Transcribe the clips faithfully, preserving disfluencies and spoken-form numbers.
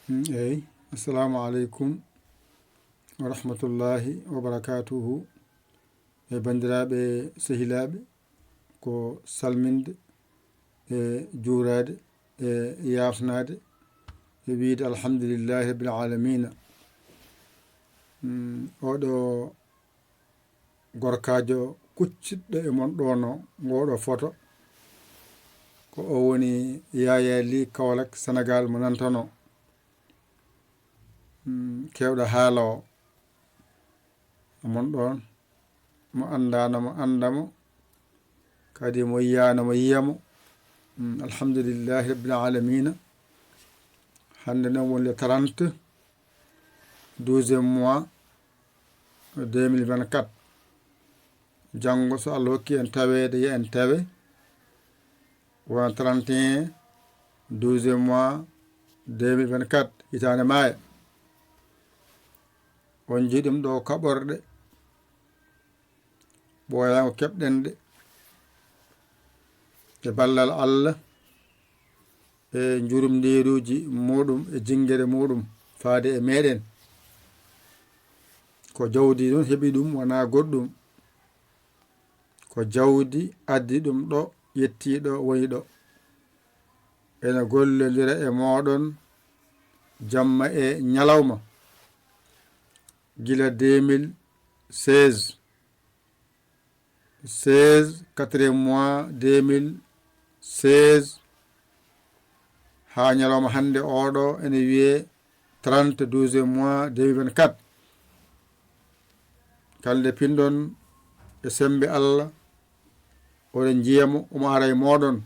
Mm, eyi. Assalamu aleykum wa rahmatullahi wa barakatuhu. E banndiraaɓe, sehilaaɓe, ko salminde, e juuraade, e yaafnaade, e wiyde alhamdulillahi rabbil alamina. Mm, oɗo gorkaajo kuccitɗo e mon ɗono, ngoɗo foto, ko o woni Yaya Ly Kaolack, Sénégal, mo nantono. Mm, kewɗo haala o, mon ɗon, mo anndaano, mo annda mo, kadi mo yiyaano, mo yiya mo. Mm, alhamdulillahi rabbil alamina. Hannde noon woni le trente, douzième mois, deux mille vingt-quatre. Janngo, so Allah hokki en taweede, yo en tawe, wona trente et un, douzième mois, deux mille vingt-quatre, hitaande maaya. On njii ɗum ɗo kaɓorɗe, ɓooyaango keɓɗen ɗe e ballal Allah, e njurumndiiruuji muuɗum, e jinngere muuɗum faade e meeɗen. Ko jawdi noon heɓi ɗum, wonaa goɗɗum. Ko jawdi addi ɗum ɗo, yetti ɗo, woni ɗo. Ene gollondira e mooɗon jamma e ñalawma. Gila deux mille seize, seize, quatrième mois, deux mille seize, haa ñalawma hannde oɗo ene wiyee trente, douzième mois, deux mille vingt-quatre. Kala nde pinɗon e semmbe Allah, oɗon njiya mo, omo ara e mooɗon,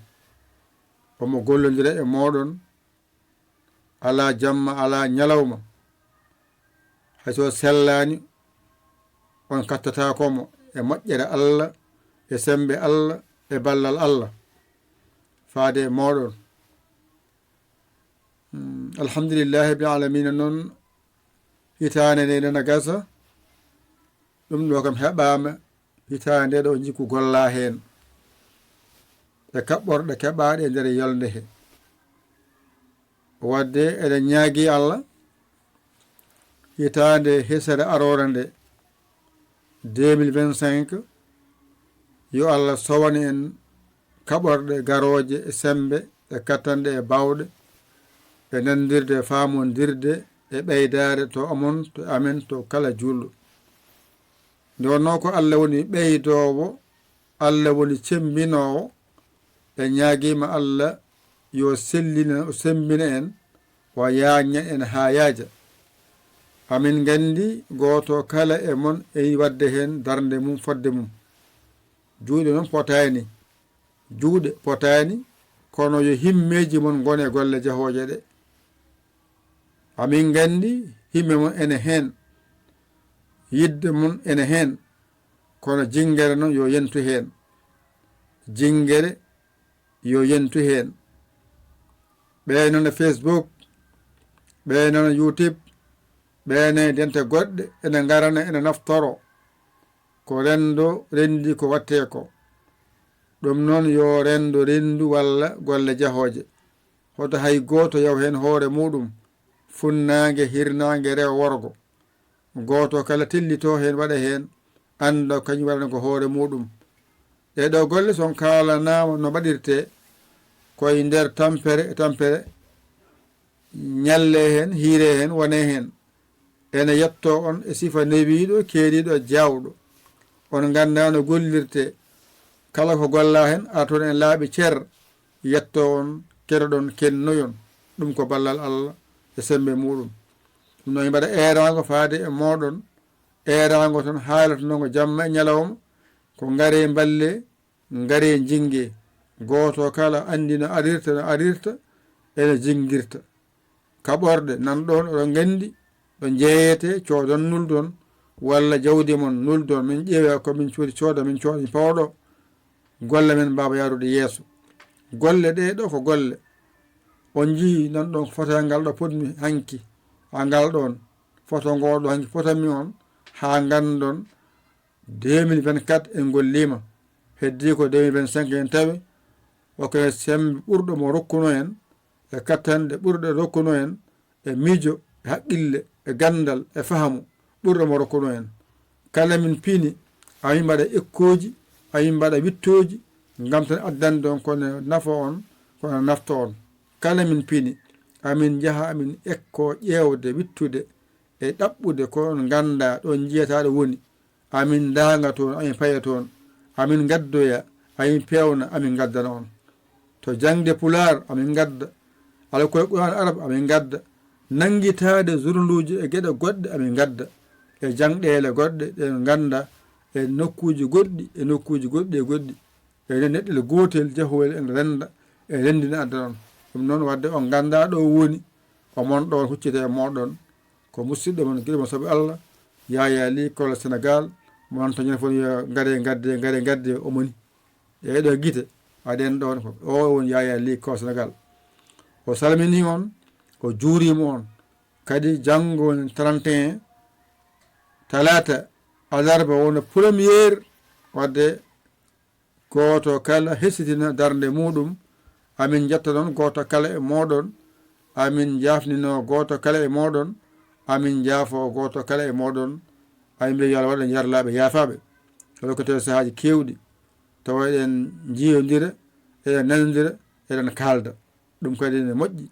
omo gollondira e mooɗon, alaa jamma, alaa ñalawma. Hay so sellaani, on kattataako mo e moƴƴere Allah, e semmbe Allah, e ballal Allah faade e mooɗon. Mm, alhamdulillahi rabbil alamina. Noon, hitaande nde nana gasa, ɗum ɗo kam heɓaama, hitaande ɗo jikku golla heen e kaɓɓorɗe keɓaaɗe e nder yolnde he. Wadde eɗen ñaagi Allah, hitaande hesere aroore nde, deux mille vingt-cinq, yo Allah sowan en kaɓorɗe garooje e semmbe e kattanɗe e baawɗe, e nanndirde e faamondirde e ɓeydaare to amon, to amen, to kala juulɗo. Nde wonnoo ko Allah woni ɓeydoowo, Allah woni cemmbinoowo, en ñaagiima Allah yo sellina, o semmbina en, o yaajna en haa yaaja. Amin nganndi gooto kala e mon e waɗde heen darnde mum fodde mum. Juuɗe noon potaani, juuɗe potaani, kono yo himmeeji mon ngon e golle jahooje ɗe. Amin nganndi himme mon ene heen, yiɗde mon ene heen, kono jinngere noon yo yentu heen. Jinngere yo yentu heen. Ɓee nana Facebook, ɓee nana YouTube, ɓee nana dente goɗɗe, ene ngarana, ene naftoro. Ko renndo renndi ko wattee ko. Ɗum noon yo renndo renndu walla golle jahooje. Hoto hay gooto yaw heen hoore muuɗum, funnaange, hirnaange, rewo, worgo. Gooto kala tellitoo heen, waɗa heen, annda ko kañum waɗanata ko hoore muuɗum. Ɗee ɗoo golle, so on kaalanaama no mbaɗirtee, ko e nder tampere e tampere, ñallee heen, hiiree heen, wonee heen. Ene yettoo on e sifa newiiɗo, keeriiɗo, jaawɗo. On nganndaa no gollirtee. Kala ko gollaa heen, artoon e laaɓi cer, yettoo on, keroɗon, kennoyon. Ɗum ko ballal Allah e semmbe muuɗum. Ɗum noon, mbaɗa eeraango faade e mooɗon, eeraango tan haalatonoogo jamma e ñalawma, ko ngaree mballee, ngaree njinnge. Gooto kala anndi no arirta, no arirta, ene jinngirta. Kaɓorɗe nan ɗoon, oɗon nganndi, ɗo njeeyetee, coodon, nuldon, walla jawdi mon, nuldon, min ƴeewa ko min coodi, cooda, min cooda, min pawa ɗo. Golle men mbaawa yaarude yeeso. Golle ɗee ɗo ko golle. On njii nan ɗoon foto ngal ɗo potmi hanki, haa ngal ɗoon foto ngoo ɗo hanki potanmi on, haa nganndon deux mille vingt-quatre en ngolliima, heddii ko deux mille vingt-cinq en tawi, o ko e semmbe ɓurɗo mo rokkuno en, e kattanɗe ɓurɗe rokkuno en, e miijo, e haqqille, e ganndal, e fahamu ɓurɗo mo rokkuno en. Kala min pini, amin mbaɗa ekkooji, amin mbaɗa wittooji, ngam tan addande on ko ne nafa on, ko ne nafta on. Kala min pini, amin njaha, amin ekkoo ƴeewde, wittude, e ɗaɓɓude ko on nganndaa ɗo njiyataaɗo woni. Amin ndaanga toon, amin paya toon. Amin ngaddoya, amin peewna, amin ngaddana on. To jaŋde Pulaar, amin ngadda. Alkoy Qur'aan Arab, amin ngadda. Nanngitaade zurnduuji e geɗe goɗɗe, amin ngadda. E jaŋɗeele goɗɗe ɗe ngannda, e nokkuuji goɗɗi, e nokkuuji goɗɗi e goɗɗi. E nden neɗɗel gootel, jahoyel en rennda, e renndina adda on. Ɗum noon, waɗde on nganndaa ɗo woni, o mon ɗoon huccita e mooɗon. Ko musidɗo mon, giɗo mon sabu Allah, Yaya Ly Kole Sénégal, mo on toñen fof yo ngare, ngadde, ngare, ngadde, o moni. E ɗo gite, aɗen ɗoon ko, o woni Yaya Ly Kole Sénégal. O salmini on, o juuriima on. Kadi janngo woni trente et un, talaata, alarba wona première, waɗde gooto kala hesitina darnde muuɗum. Amin njetta noon gooto kala e mooɗon. Amin njaafninoo gooto kala e mooɗon. Amin njaafoo gooto kala e mooɗon. Amin mbiya yo Allah waɗ en yarlaaɓe, yaafaaɓe. Kala ko tawi sahaaji keewɗi, tawa eɗen njiyondira, eɗen nanondira, eɗen kaalda. Ɗum kadi ne moƴƴi.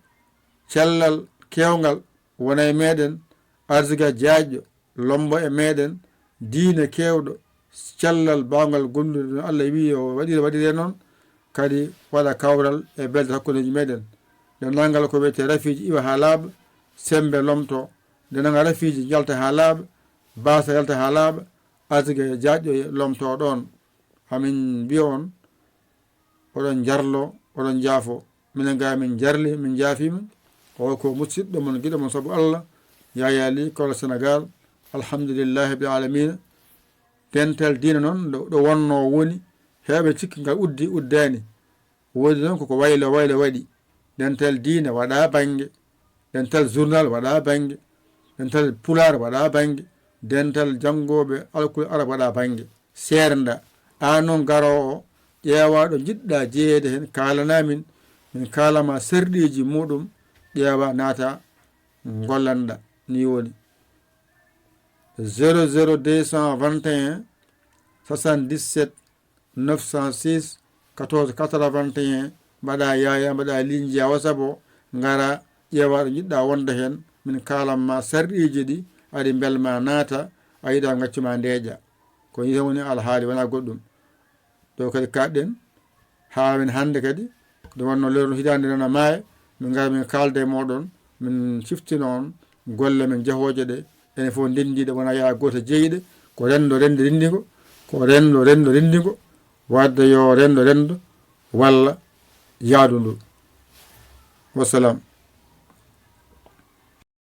Cellal keewngal wona e meɗen, arsiga jaajɗo lombo e meɗen, diine keewɗo, cellal baawngal gondude no Allah wiyi o waɗira, waɗire noon, kadi waɗa kawral e belɗe hakkundeeji meɗen. Denndaangal ko wiyetee rafiiji iwa haa laaɓa, semmbe lomtoo. Denndaangal rafiiji njalta haa laaɓa, baasa yalta haa laaɓa, arsiga jaajɗo lomtoo ɗoon. Amin mbiya on, oɗon njarlo, oɗon njaafo. Minen ga min njarli, min njaafiima. O ko musidɗo mon, giɗo mon sabu Allah, Yaya Ly Kole Sénégal. Alhamdulillahi rabbil alamina. Dental diina noon, ɗo, ɗo wonnoo woni, heewɓe cikki ngal uddi, uddaani. Woodi noon koko waylo, waylo waɗi. Dental diina waɗa bannge. Dental journal waɗa bannge. Dental Pulaar waɗa bannge. Dental janngooɓe alkul arab waɗa bannge. Seernda. Aan noon garoowo o, ƴeewa ɗo njiɗɗa jeyeede heen, kaalana min, min kaalama sarɗiiji muuɗum, ƴeewa naata ngollanɗa. Ni woni zéro zéro deux cent vingt et un soixante-dix-sept neuf cent six quatorze quatre-vingt-un, mbaɗa Yaya, mbaɗa ligne ji WhatsApp o, ngara ƴeewa ɗo njiɗɗa wonde heen, min kaalan ma sarɗiiji ɗi, aɗi mbel ma naata, a yiɗa ngaccu ma ndeeƴa. Ko nii tan woni alhaali, wonaa goɗɗum. Ɗo kadi kaaɗɗen, haa woni hannde kadi, nde wonnoo lewru hitaande nana maaya, min ngara min kaalda e mooɗon, min ciftina on golle men jahooje ɗe, enen fof ndenndiiɗe, wonaa yaa gooto jeyiɗe, ko renndo renndi renndi ngo, ko renndo renndo renndi ngo, waɗde yo renndo renndo walla yaadu ndu. Wassalam.